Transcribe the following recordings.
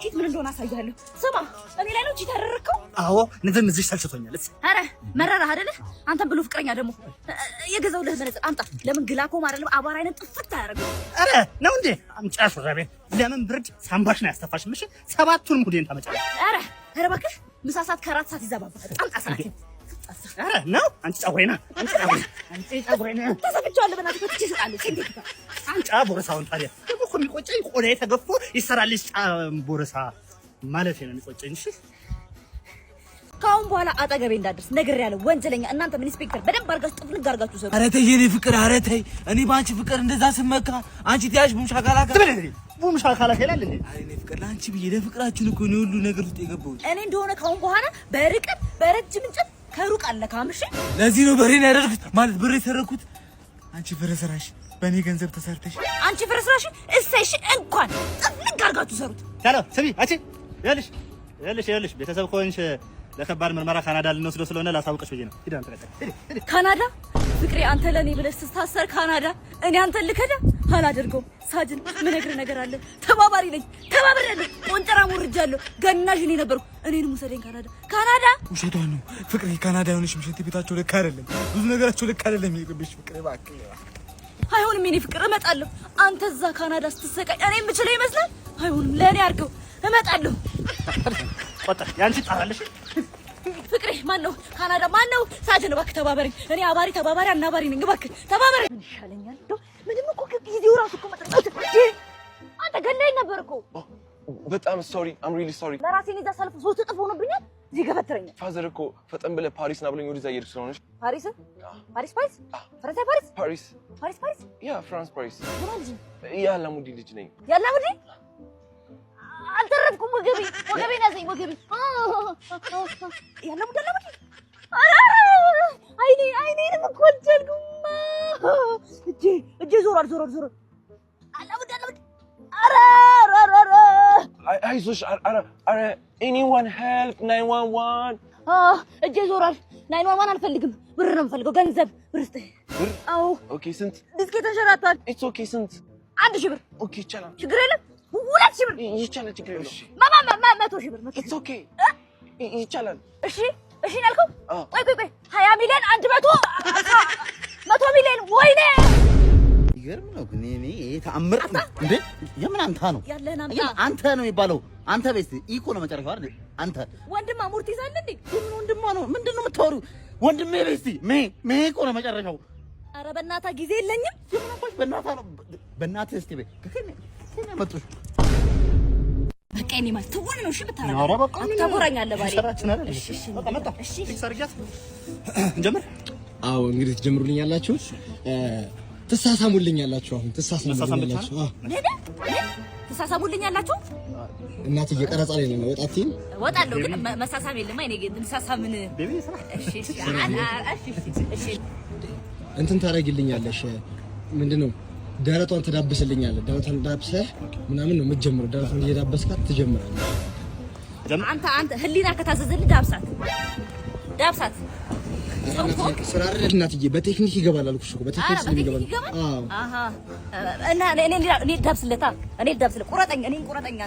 Cheat ምን እንደሆነ አሳያለሁ። ስማ፣ እኔ ላይ ነው cheat ያደረግከው? አዎ፣ ንዝንዝሽ ሰልችቶኛል። ኧረ መረራህ አይደለ? አንተም ብሎ ፍቅረኛ ደግሞ የገዛሁልህ መነጽር አምጣ። ለምን ግላኮም አይደለም አቧራ አይነት ጥፍት አያደርገው። ኧረ ነው እንዴ? አምጫ ሹራቤን። ለምን ብርድ ሳምባሽ ነው ያስተፋሽ? ምሽ ሰባቱንም ሁዴን ታመጫለሽ። ኧረ ኧረ እባክህ፣ ምሳ ሰዓት ከአራት ሰዓት ይዛባባል። አምጣ ሰዓቴን። ኧረ ነው፣ አንቺ ፀጉሬና፣ አንቺ ፀጉሬ፣ አንቺ ፀጉሬና። ተሰፍቼዋለሁ። በእናትህ ፈትቼ እሰጣለሁ። ከእንዴት ጋር አምጫ ቦርሳውን። ታዲያ ደግሞ እኮ የሚቆጨኝ ቆዳዬ ተገፎ ይሰራልሽ ቦርሳ ማለት ነው የሚቆጨኝ። እሺ። ከአሁን በኋላ አጠገቤ እንዳትደርስ ነግሬሃለሁ። ወንጀለኛ። እናንተም ኢንስፔክተር በደንብ አድርጋችሁ ጥፍንግ አድርጋችሁ ሰሩ። ኧረ ተይ የኔ ፍቅር፣ ኧረ ተይ። እኔ በአንቺ ፍቅር እንደዛ ስመካ አንቺ ትያሽ ቡም ሻካላካ። ቡም ሻካላካ ይላል እንዴ? አይ እኔ ፍቅር ለአንቺ ብዬ ለፍቅራችን እኮ ነው ሁሉ ነገር ውስጥ የገባሁት። እኔ እንደሆነ ከአሁን በኋላ በርቀት በረጅም እንጨት ከሩቅ አለካም። እሺ። ለዚህ ነው በሬን ያደረኩት ማለት ብር የሰረኩት። አንቺ ፍርስራሽ በእኔ ገንዘብ ተሰርተሽ። አንቺ ፍርስራሽ። እሰይ፣ እሺ፣ እንኳን ጥፍንግ አድርጋችሁ ሰሩት። ሄሎ፣ ስሚ አንቺ፣ ይኸውልሽ ይኸውልሽ ይኸውልሽ ቤተሰብ ከሆንሽ ለከባድ ምርመራ ካናዳ ልንወስደው ስለሆነ ላሳውቅሽ ብዬ ነው። ሂድ አንተ ቀጥል። ሂድ ሂድ። ካናዳ? ፍቅሬ፣ አንተ ለእኔ ብለህ ስትታሰር ካናዳ፣ እኔ አንተን ልከዳ አላደርገውም። ሳጅን፣ ምነግርህ ነገር አለ። ተባባሪ ነኝ፣ ተባብሬያለሁ። ቆንጨራ ሞርጃለሁ። ገናዥ እኔ ነበርኩ። እኔንም ውሰደኝ ካናዳ፣ ካናዳ። ውሸቷን ነው ፍቅሬ። ካናዳ የሆነሽ ሽንት ቤታቸው ልክ አይደለም፣ ብዙ ነገራቸው ልክ አይደለም። ይቅርብሽ ፍቅሬ እባክህ። አይሆንም የኔ ፍቅር፣ እመጣለሁ። አንተ እዛ ካናዳ ስትሰቃይ እኔ የምችለው ይመስላል? አይሆንም፣ ለእኔ አድርገው፣ እመጣለሁ። ቆጠር ያንቺ ጣራለሽ። ፍቅሬ፣ ማን ነው ካናዳ? ማን ነው? ሳጅን፣ እባክህ ተባበረኝ። እኔ አባሪ ተባባሪ አናባሪ ነኝ። እባክህ ተባበረኝ። ምን ይሻለኛል? እንደው ምንም እኮ ጊዜው ራሱ እኮ መጠጣት። አንተ ገላኝ ነበር እኮ። በጣም sorry፣ I'm really sorry። ለራሴን ይዛ ሰልፍ 3 እጥፍ ሆኖብኛል። እዚህ ገፈትረኛል። Father እኮ ፈጠን ብለህ ፓሪስ ና ብሎኝ ወደዛ እየሄድኩ ስለሆነች። ፓሪስ ፓሪስ ፓሪስ ፈረንሳይ ፓሪስ። ፓሪስ። ፓሪስ ፓሪስ። Yeah፣ ፍራንስ ፓሪስ። የማን ልጅ ነው? የአላሙዲ ልጅ ነኝ። ያላሙዲ፣ አልተረፍኩም። ወገቤ ወገቤን ያዘኝ ወገቤ። ያላሙዲ አላሙዲ፣ አይኔ አይኔንም እኮ አልቻልኩም። እጄ እጄ ዞሯል ዞሯል ዞሯል። አላሙዲ አላሙዲ፣ ኧረ ኧረ ኧረ። አይዞሽ። ኧረ ኧረ፣ anyone help፣ 911። እጄ ዞሯል። 911 አልፈልግም። ብር ነው የምፈልገው። ገንዘብ፣ ብር ስጠኝ። ብር? አዎ። Okay፣ ስንት? ዲስኬ ተንሸራቷል። It's okay፣ ስንት? 1,000 ብር። Okay፣ ይቻላል። ችግር የለም። 2,000 ብር። ይቻላል፣ ችግር የለውም። 100,000 ብር። It's okay፣ ይቻላል። እሺ እሺ ነው ያልከው? አዎ። ቆይ ቆይ ቆይ፣ 20 ሚሊዮን 100 100 ሚሊዮን፣ ወይኔ! ይገርም ነው ግን እኔ ይሄ ተአምር ነው እንዴ! የምን አንተ ነው? ያለህን አምጣ። የምን አንተ ነው የሚባለው? አንተ ቤት ኢኮ ነው መጨረሻው አይደል? አንተ ወንድማ ሙርት ይዛል እንዴ? የምን ወንድማ ነው? ምንድን ነው የምታወሪው? ወንድሜ ቤስቲ ሜ ሜ እኮ ነው መጨረሻው። ኧረ በእናትህ ጊዜ የለኝም። የምን አባሽ በእናትህ ነው? በእናትህ እስቲ በይ ከከኔ ከኔ መጡሽ። በቃ የኔ ማለት ትውን ነው። እሺ የምታረገው። ኧረ በቃ ምን ታጎራኛለህ ባሌ። ስራችን አይደል? እሺ እሺ። በቃ መጣ። እሺ። Fix አድርጊያት እንጀምር። አዎ፣ እንግዲህ ትጀምሩልኛላችሁ፣ ትሳሳሙልኛላችሁ። አሁን ትሳሳሙልኛላችሁ። አዎ። ምን ምን ትሳሳሙልኛላችሁ? እናትዬ ቀረጻ ላይ ነው፣ ወጣት። እወጣለሁ ግን መሳሳም የለም። እኔ ግን መሳሳምን Baby ስራ። እሺ እሺ እሺ እሺ። እንትን ታደርጊልኛለሽ። ምንድን ነው፣ ደረቷን ትዳብስልኛለህ። ደረቷን ዳብሰህ ምናምን ነው የምትጀምረው። ደረቷን እየዳበስካት ትጀምራለህ። አንተ አንተ ህሊና ከታዘዘልህ ዳብሳት ዳብሳት። ስራ አይደል እናትዬ፣ በቴክኒክ ይገባል አልኩሽ እኮ፣ በቴክኒክ ስለሚገባል። በቴክኒክ ይገባል? አዎ። አሃ፣ እና እኔ እኔ ልዳብስለታ፣ እኔ ልዳብስለት። ቁረጠኝ፣ እኔን ቁረጠኛ፣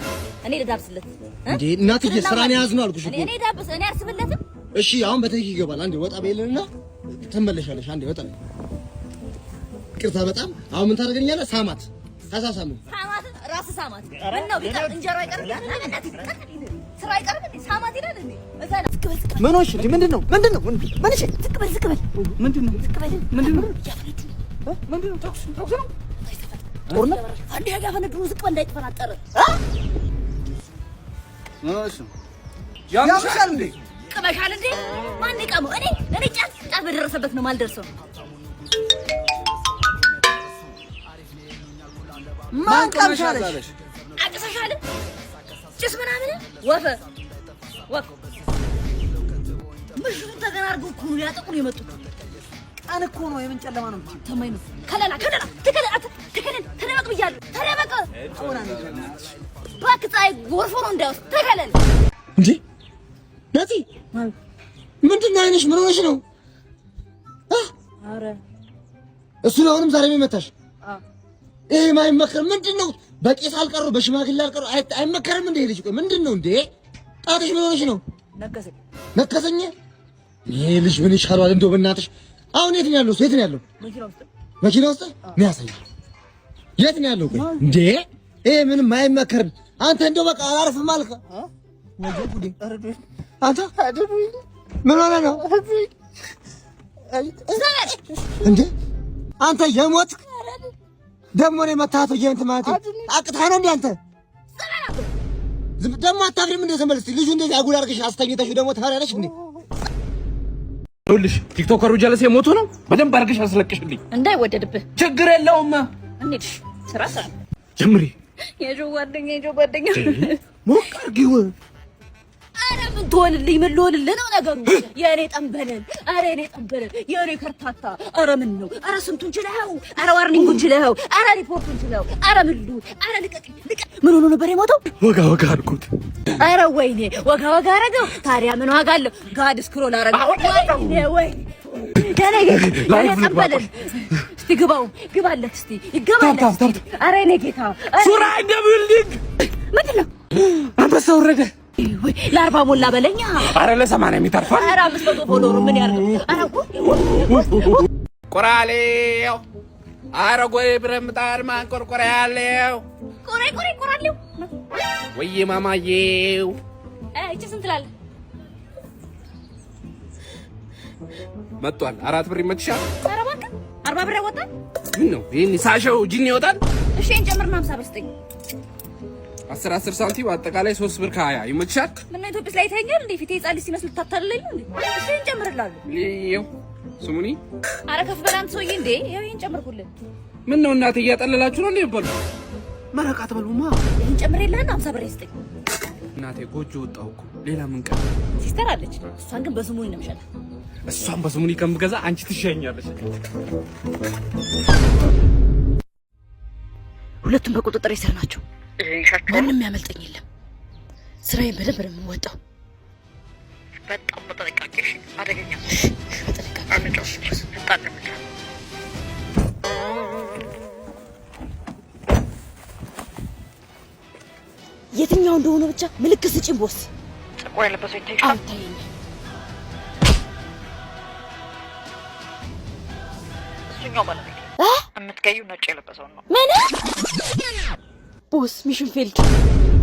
እኔ ልዳብስለት። እንዴ እናትዬ፣ ስራን የያዝ ነው አልኩሽ እኮ። እኔ ዳብስ፣ እኔ አርስብለትም። እሺ፣ አሁን በቴክኒክ ይገባል። አንዴ ወጣ በይልንና ትመለሻለሽ። አንዴ ወጣ በይ። ይቅርታ በጣም። አሁን ምን ታደርገኛለህ? ሳማት፣ ተሳሳሙ። ሳማት፣ ራስ ሳማት። ምን ነው ቢቀር እንጀራ አይቀርም? ስራ አይቀርም እንዴ? ሳማት ይላል እንዴ? እዛ ዝቅ በል ዝቅ በል። ምን ሆንሽ እንዴ? ምንድን ነው? ምንድን ነው? ምን እሺ፣ ዝቅ በል ዝቅ በል። ምንድን ነው? ዝቅ በል። ምንድን ነው? ያፈነዱ። ምንድን ነው? ተኩስ ተኩስ ነው? ጦርነት። አንዴ ያፈነዱ፣ ዝቅ በል እንዳይተፈናጠረ። ምን ሆነሽ ነው? ያምሻል እንዴ? ቅመሻል እንዴ? ማን ይቀመው? እኔ እኔ ጫት ጫት በደረሰበት ነው የማልደርሰው። ማን ቀምሻለሽ? አጭሰሻል? ጭስ ምናምን ወፈ ወፍ ምሽቱን ተገናርገው እኮ ነው ሊያጠቁን የመጡት። ቀን እኮ ነው፣ የምን ጨለማ ነው የምትይው? ተማኝ ነው። ከለላ ከለላ፣ ተከለል፣ ተከለል፣ ተደበቅ ብያለሁ። ተደበቅ እባክህ፣ ፀሐይ ጎርፎ ነው እንዳይወስድ ተከለል። እንዴ ናቲ፣ ምንድን ነው አይንሽ? ምን ሆነሽ ነው? ኧረ እሱ ነው አሁንም ዛሬ የሚመታሽ? ይሄ ማይመከር ምንድን ነው? በቄስ አልቀሩ በሽማግሌ አልቀሩ አይመከርም እንዴ? ልጅ ቆይ ምንድን ነው እንዴ? ጣትሽ ምን ሆነሽ ነው? ነገሰኝ። ነከሰኝ። ይሄ ልጅ ምን ይሻለዋል? እንደው በእናትሽ አሁን የት ነው ያለው? የት ነው ያለው? መኪና ውስጥ። መኪና ውስጥ ነው ያሳይ። የት ነው ያለው? ቆይ እንዴ ይሄ ምንም አይመከርም። አንተ እንደው በቃ አላርፍም አልክ። አንተ ምን ሆነህ ነው እንዴ? አንተ የሞት ደግሞ እኔ መታተው የእንትን ማለት አቅታህ ነው እንዴ አንተ? ደግሞ አታፍሪም እንዴ? ዘመለስ ልጁ እንደዚህ አጉል አድርገሽ አስተኝተሽው ደግሞ ታፈሪያለሽ እንዴ? ይኸውልሽ ቲክቶከሩ ጀለሴ ሞቶ ነው። በደንብ አድርገሽ አስለቅሽልኝ። እንዳይወደድብህ። ችግር የለውም። እንሂድ። ስራ ስራ ጀምሪ። የጆ ጓደኛ የጆ ጓደኛ ሞቅ አድርጊው። ኧረ ምን ትሆንልኝ? ምን ልሆንልህ ነው ነገሩ? የእኔ ጠንበለል፣ ኧረ የእኔ ጠንበለል፣ የእኔ ከርታታ፣ ኧረ ምን ነው? ኧረ ስንቱን ችለኸው፣ ኧረ warning ኡን ችለኸው፣ ኧረ ሪፖርቱን ችለኸው፣ ኧረ ምን ልሁን? ኧረ ልቀቅኝ፣ ልቀቅ። ምን ሆኖ ነበር የሞተው? ወጋ ወጋ አልኩት። ኧረ ወይኔ ወጋ ወጋ አደረገው። ታዲያ ምን ዋጋ አለው? God scroll አደረገው። ወይኔ ወይኔ፣ የእኔ ጌታ፣ የእኔ ጠንበለል። እስቲ ግባው፣ ግባለት፣ እስቲ ይገባለት። እስቲ ኧረ የእኔ ጌታ፣ ሱራ in the building። ምንድን ነው? አንበሳ ወረደ። ወይ ለ40 ሞላ በለኛ። አረ ለ80 የሚተርፋል። ኧረ 500 follower ኡ ምን ያርገው? ኧረ ቆራሌው አረ ጎይ ብረት ምጣድ ማንቆርቆሪያ ያለው ቆሬ ቆሬ ቆራሌው ወይዬ ማማዬው እቺ ስንት ትላለህ? መጥቷል። 4 ብር ይመችሻል? ኧረ እባክህ 40 ብር ያወጣል። ምን ነው ይሄን ሳሸው ጂኒ ይወጣል። እሺ ይሄን ጨምርና 50 ብር ስጠኝ። 10 10 ሳንቲም አጠቃላይ 3 ብር ከ20 ይመችሻል? ምነው ኢትዮጵያ ላይ ይተኛል እንዴ? ፊቴ ህፃን ልጅ ሲመስል ታታልለኝ እንዴ? እሺ ይሄን ጨምርልሃለሁ። ልየው ስሙኒ። ኧረ ከፍ በል አንተ ሰውዬ እንዴ! ይኸው ይሄን ጨምርኩልህ። ምን ነው እናቴ እያጠለላችሁ ነው እንዴ? ይበሉ መረቃ ትበሉማ። ይሄን ጨምሬልህና 50 ብር ስጠኝ። እናቴ ጎጆ ወጣሁ እኮ ሌላ ምን ቀረ? sister አለች። እሷን ግን በስሙኒ ነው የምሸጣት። እሷን በስሙኒ ከምገዛ አንቺ ትሻኛለሽ። ሁለቱም በቁጥጥር ስር ናቸው። ማንም ያመልጠኝ የለም። ስራዬን በደንብ ነው የምወጣው። በጣም በጥንቃቄ አደገኛ በጥንቃቄ ፈጣን እርምጃ። የትኛው እንደሆነ ብቻ ምልክት ስጪኝ boss። ጥቁር የለበሰው ይታይሻል? አዎ ይታየኛል። እሱኛው ባለቤት የምትገዪው ነጭ የለበሰውን ነው። ምን boss? Mission failed።